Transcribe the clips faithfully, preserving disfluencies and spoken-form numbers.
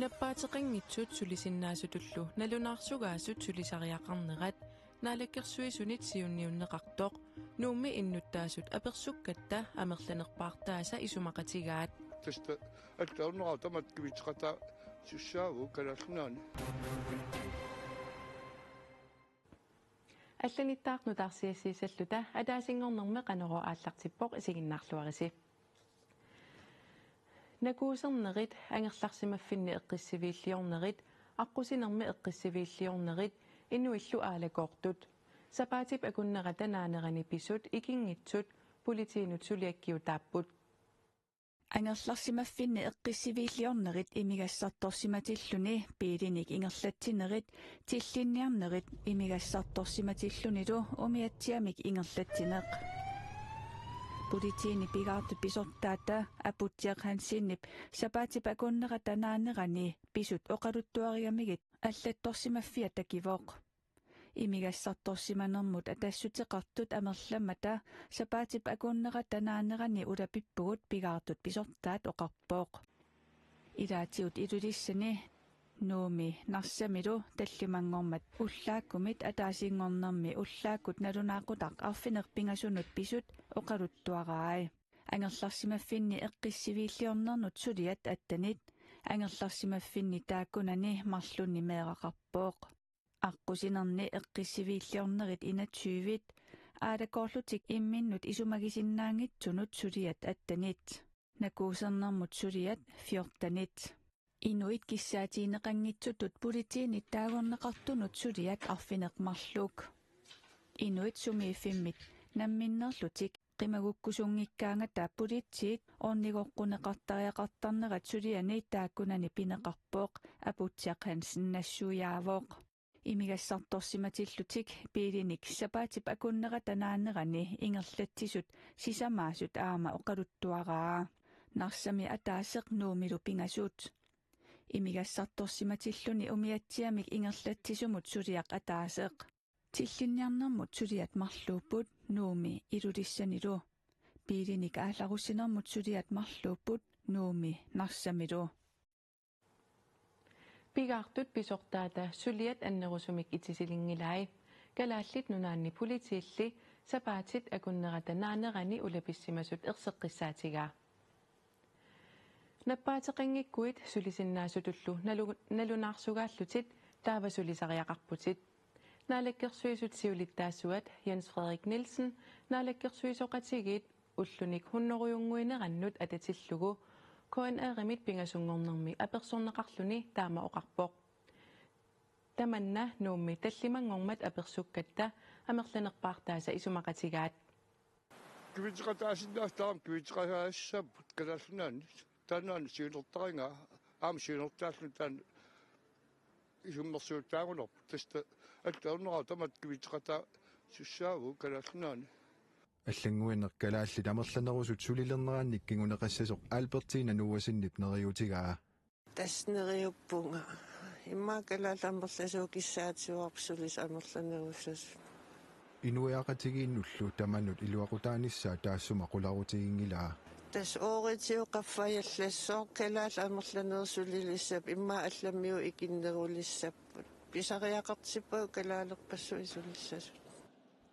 Nappaateqanngitsut sulisinnaasutullu nalunaarsugaasut sulisariaqarnerat Naalakkersuisunit siunniunneqartoq Nuummi innuttaasut apersukkatta amerlanerpaartaasa isumaqatigaat. Tassa allanngornerat tamatta kivitseqataasussaavoq Kalaallit Nunaanni. Allanittaaq nutaarsiassiissalluta, ataasinngornermi Qanorooq aallartippoq, isiginnaarluarisi. Nakuusernerit, angerlarsimaffinni eqqissiviilliornerit, aqqusinermi eqqissiviilliornerit, inuillu aalakoortut. Sapaatip akunnerata naanerani pisut ikinngitsut politiinut suliakkiutaapput. Angerlarsimaffinni eqqissiviilliornerit imigassartorsimatilluni biilinik ingerlatsinerit, tillinniarnerit imigassartorsimatillunilu umiatsiamik ingerlatsineq. Politiini pigaartut pisortaata Aputsiaq Hansenip sapaatip akunnerata naanerani pisut oqaluttuarigamigit allattorsimaffia takivoq. Imigassartorsimanermut atassuteqartut amerlammata sapaatip akunnerata naanerani ulapippugut, pigaartut pisortaat oqarpoq. Ilaatigut Ilulissani Nuummi Narsamilu tallimanngormat ullaakkumit ataasinngornermi ullaakkut nalunaaqutaq arfineq-pingasunut pisut oqaluttuaraai. Angerlarsimaffinni eqqissiviilliornernut suliat attenit, angerlarsimaffinni taakkunani marlunni meeraqarpoq. Aqqusinerni eqqissiviilliornerit enogtyvit, aalakoorlutik imminnut isumagisinnaanngitsunut suliat attenit, nakuusernermut suliat fjortenit. Inuit kissaatigineqanngitsutut politiinit taagorneqartunut suliat arfineq marluk. Inuit sumiiffimmit namminnerlutik qimagukkusunngikkaangata politiit ornigoqquneqartariaqartarnerat suliani taakkunani pineqarpoq, Aputsiaq Hansen nassuiaavoq. Imigassartorsimatillutik biilinik sapaatip akunnerata naanerani ingerlatsisut sisamaasut aamma oqaluttuaraa. Narsami ataaseq, Nuummilu pingasut. Imigassartorsimatilluni umiatsiamik ingerlatsisumut suliaq ataaseq. Tillinniarnermut suliat marluupput Nuummi Ilulissanilu. Biilinik aallarussinermut suliat marluupput Nuummi Narsamilu. Pigaartut pisortaata suliat annerusumik itisilinngilai. Kalaallit Nunaanni Politiilli sapaatit akunnerata naanerani ulapissimasut erseqqissaatigaa. Nappaateqanngikkuit sulisinnaasutullu nalu-, nalunaarsugaallutit taava sulisariaqarputit. Naalakkersuisut siulittaasuat Jens Frederik Nielsen naalakkersuisoqatigiit ullunik hunnorujunnguinerannut atatillugu K N R-imit pingasunngornermi apersorneqarluni taama oqarpoq. Tamanna Nuummi tallimanngormat apersukkatta amerlanerpaartaasa isumaqatigaat. Kivitseqataasinnaasut taama kivitseqataassapput Kalaallit Nunaanni. Taannaana siunertarigaa, aamma siunertaalluni taanna isummersuutaagunerput. Tassa allanngornerat tamatta kivitseqataasussaavoq Kalaallit Nunaanni. Allannguineq kalaallit amerlanerusut sulilernerannik kinguneqassasoq Albertina Noahsenip neriuutigaa. Tassa neriuppunga. Immaqa kalaallit amerlasuut kissaatigaarput sulisut amerlanerussasut. Inuiaqatigiinnullu tamanut iluaqutaanissaa taassuma qularutiginngilaa. Tassa ooritigut qaffajallassooq, kalaallit amerlanerit sulilissapput, immaqa allammigut ikinnerulissapput. Pisariaqartippagut kalaalerpassuit sulissasut.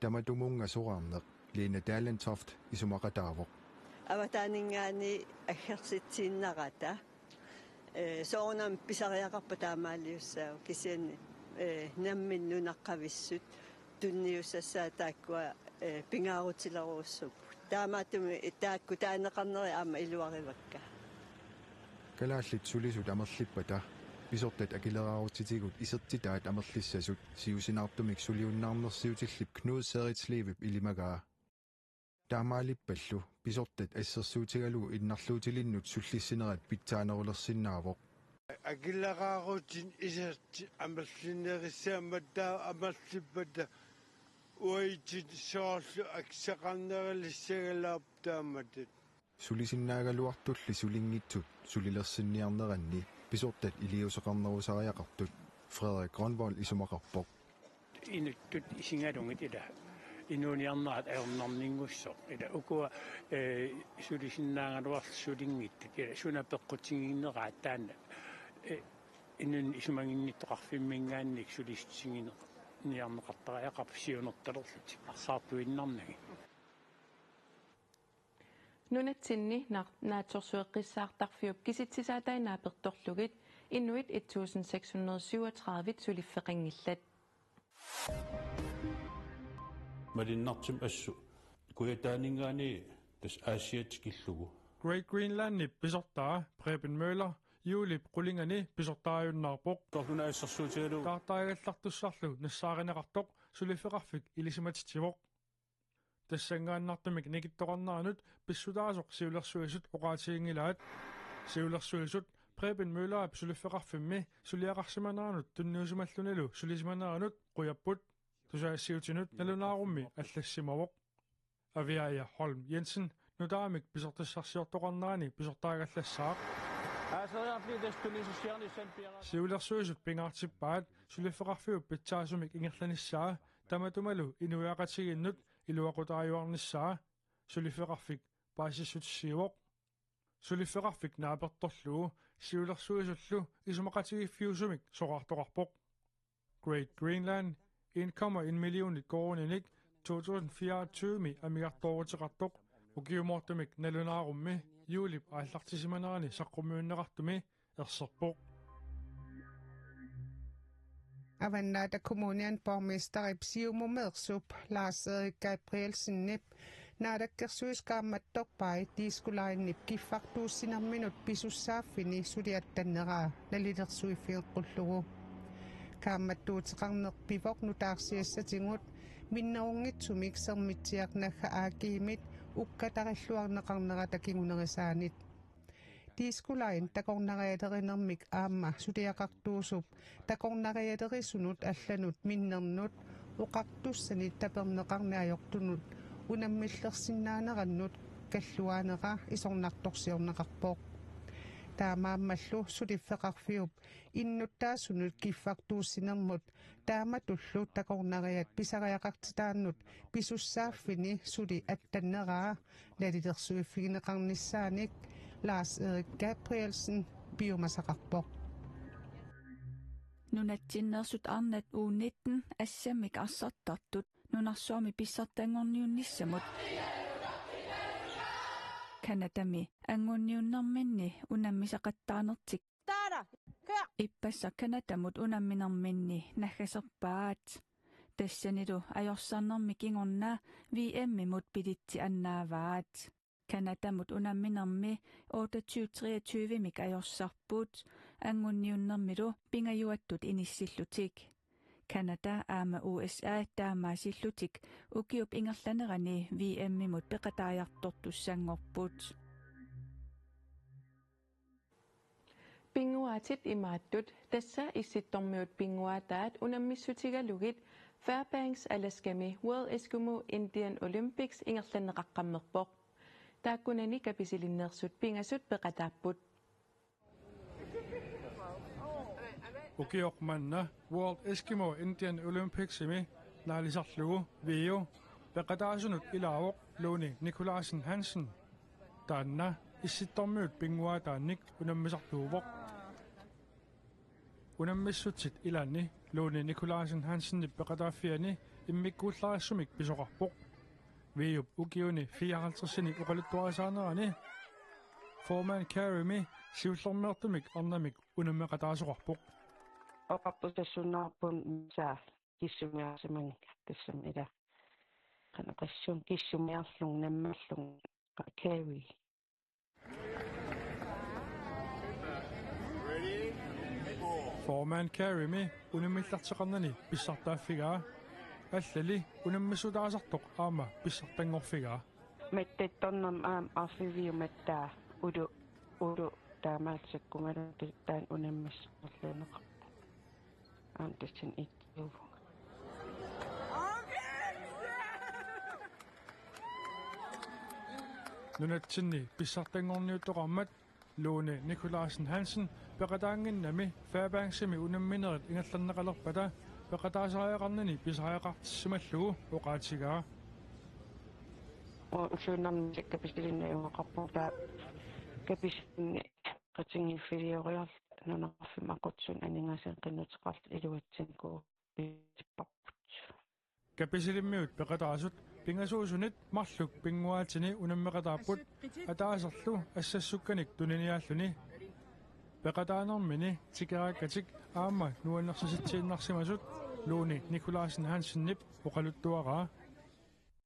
Tamatumunnga soraarneq Lena Dalentoft isumaqataavoq. Avataaninngaanniit aggersitsiinnarata, ee, soorunami pisariaqarpat taamaaliussaavoq, kisianni, ee, nammineq nunaqqavissut tunniussassaat taakkua, ee, pingaarutilerujussuupput. Taamaattumik taakku taaneqarnerit aamma iluarivakka. Kalaallit sulisut amerlippata pisortat akileraarutitigut isertitaat amerlissasut siusinaartumik suliunnaarnersiutillip Knud Seidslevip ilimagaa. Taamaalippallu pisortat assersuutigalugu innarluutilinnut sullissinerat pitsaanerulersinnaavoq. Akileraarutinik isertit amerlinerissagamikku taava amerlippata uagutsinnut soorlu akisaqarnerulissagaluarput taamatut. Sulisinnaagaluartulli sulinngitsut sulilersinniarneranni pisortat iliuuseqarnerusariaqartut Frederik Grønvold isumaqarpoq. Inuttut isigalugit ila inuuniarnerat ajornarninngusoq. Ila ukua, ee, sulisinnaagaluarlutik sulinngitsut. Ila suna peqqutigiinneraat taanna, ee, Inunnut isumaginnittoqarfimminngaanniit sulissutigineqartariaqarput siunertalerlutik arsaartuinnarnagit. Nunatsinni nar-, naatsorsueqqissaartarfiup kisitsisaataat naapertorlugit inuit et tusind seks hundrede syvogtredive suliffeqanngillat. Malinnartumik assut kujataaninngaanniit tassa Aasiaat tikillugu. Great Greenlandip pisortaa Preben Møller juulip qulingani pisortaajunnaarpoq. Torluna assersuutigalugu. Taartaagallartussarlu nassaarineqartoq suliffeqarfik ilisimatitsivoq. Tassanngaannartumik nikittoqarneranut pissutaasoq siulersuisut oqaatiginngilaat. Siulersuisut Preben Møllerip suliffeqarfimmi suliaqarsimaneranut tunniusimallunilu sulisimaneranut qujapput. Tusagassiuutinut nalunaarummi allassimavoq. Aviaja Holm Jensen nutaamik pisortassarsiortoqarnerani pisortaagallassaaq. Siulersuisut pingaartippaat suliffeqarfiup pitsaasumik ingerlanissaa tamatumalu inuiaqatigiinnut iluaqutaajuarnissaa. Suliffeqarfik paasissutissiivoq. Suliffeqarfik naapertorlugu siulersuisullu isumaqatigiiffiusumik soraartoqarpoq. Great Greenland en komma en millionit koruuninik to tusind fireogtyve-mi amigartooruteqartoq ukiumoortumik nalunaarummi juulip aallartissimanerani saqqummiunneqartumi erserpoq. Avannaata Kommuniani borgmesterip Siumumeersup Lars-Erik Gabrielsenip naalakkersuisut kaammattorpai Disko Linep kiffartuussinerminut pisussaaffini suli attanneraa nalilersuiffigeqqullugu. Kaammattuuteqarneq pivoq nutaarsiassatigut minnerunngitsumik Sermitsiaq naggat A G-mit ukkatarilluarneqarnerata kingunerisaanit. Disko Line takornarialerinermik aamma suliaqartuusup takornarialerisunut allanut minnernut oqartussanit taperneqarneq ajortunut unammillersinnaanerannut kalluaanera isornartorsiorneqarpoq. Taamaammallu suliffeqarfiup innuttaasunut kiffartuussinermut taamatullu takornariat pisariaqartitaannut pisussaaffini suli attanneraa nalilersuiffigineqarnissaanik Lars-Erik Gabrielsen piumasaqarpoq. Nunatsinneersut arnat U nitten assammik arsartartut nunarsuarmi pissartanngorniunnissamut Canadami anguniunnerminni unammisaqattaanertik Ippassaq Canadamut unamminerminni naggaserpaat. Tassanilu ajorsarnermi kingorna V M-imut billetsit annaavaat. Canadamut unamminermi otteogtyve treogtyve-mik ajorsarput, anguniunnermilu pingajuattut inissillutik. Canada aamma U S A taamaasillutik ukiup ingerlanerani V M-imut peqataajartortussanngorput. Pinnguaatit imaattut, tassa Issittormiut pinnguaataat unammissutigalugit Fairbanks Alaskami World Eskimo Indian Olympics ingerlanneqaqqammerpoq. Taakkunani Kapisilinneersut pingasut peqataapput. Ukioq manna World Eskimo Indian Olympicsimi naalisarlugu V U peqataasunut ilaavoq Lone Nicolaisen Hansen. Taanna Issittormiut pinnguaataannik unammisartuuvoq. Unammissutsit ilaanni Lone Nicolaisen Hansenip peqataaffiani immikkuullarissumik pisoqarpoq. V U-p ukiuni fireoghalvtredsinik oqaluttuarisaanerani Foreman Carey-mi siullermeertumik arnamik unammeqataasoqarpoq. Oqarpoq tassuunaarpun saa kissumiarsimanngilaq tassami ila. Qanoq tassuuna kissumiarlunga nammallugu Carey. Foreman Carey-mi unammillerteqarnani pissartaaffigaa. Allali unammissutaasartoq aamma pissartanngorfigaa. Mattattornermi aamma arfiviumattaaq ulu, ulu taamaatsikkumalu taanna unammissorluineqarpoq. Aamma tassani ikkiuvunga. Nunatsinni pissartanngorniuttoqarmat Lone Nicolaisen Hansen peqataannginnami Fairbanksimi unamminerit ingerlanneqalerpata peqataasariaqarnini pisariaqartissimallugu oqaatigaa. Usuunarmi Kapisilinni iuaqarpoq taava Kapisilinni qatigiiffilioriarluta nunaqarfimmi aqutsisut aningaasat qinnuteqarlutik iluatsinikuuarput. Kapisilimmiut peqataasut pingasuusunit marluk pinnguaatini unammeqataapput ataaserlu assassukkanik tuniniaalluni. Peqataanermini tikeraakkatik aamma nuannersisitsiinnarsimasut Lone Nikolajsen Hansenip oqaluttuaraa.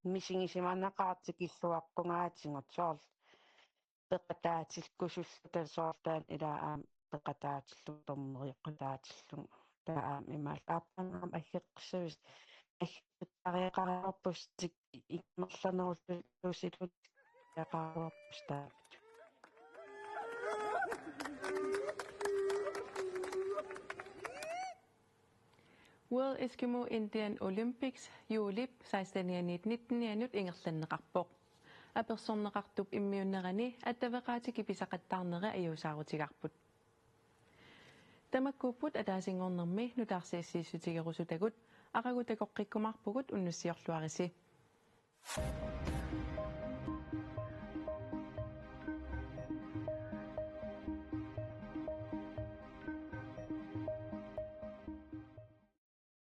Misigisimanaqaaq tikilluaqqugaatigut soorlu peqataatillugu sulluta soorlu taanna ilaa aamma peqataatillugu tormeriuqataatillugu taava aamma imaallu aappaagu aamma aggeqqissuusi aggeqqittariaqaraluarpusi tik- imerlanerulluusilu iaqaraluarpusi taava. World Eskimo Indian Olympics juulip sekstenianiit nittenianut ingerlanneqarpoq. Apersorneqartup immiunnerani attaveqaatikka pisaqattaarneri ajuusaarutigaarput. Tamakkuupput ataasinngornermi nutaarsiassiissutigerusutagut, aqagu takoqqikkumaarpugut, unnussiorluarisi.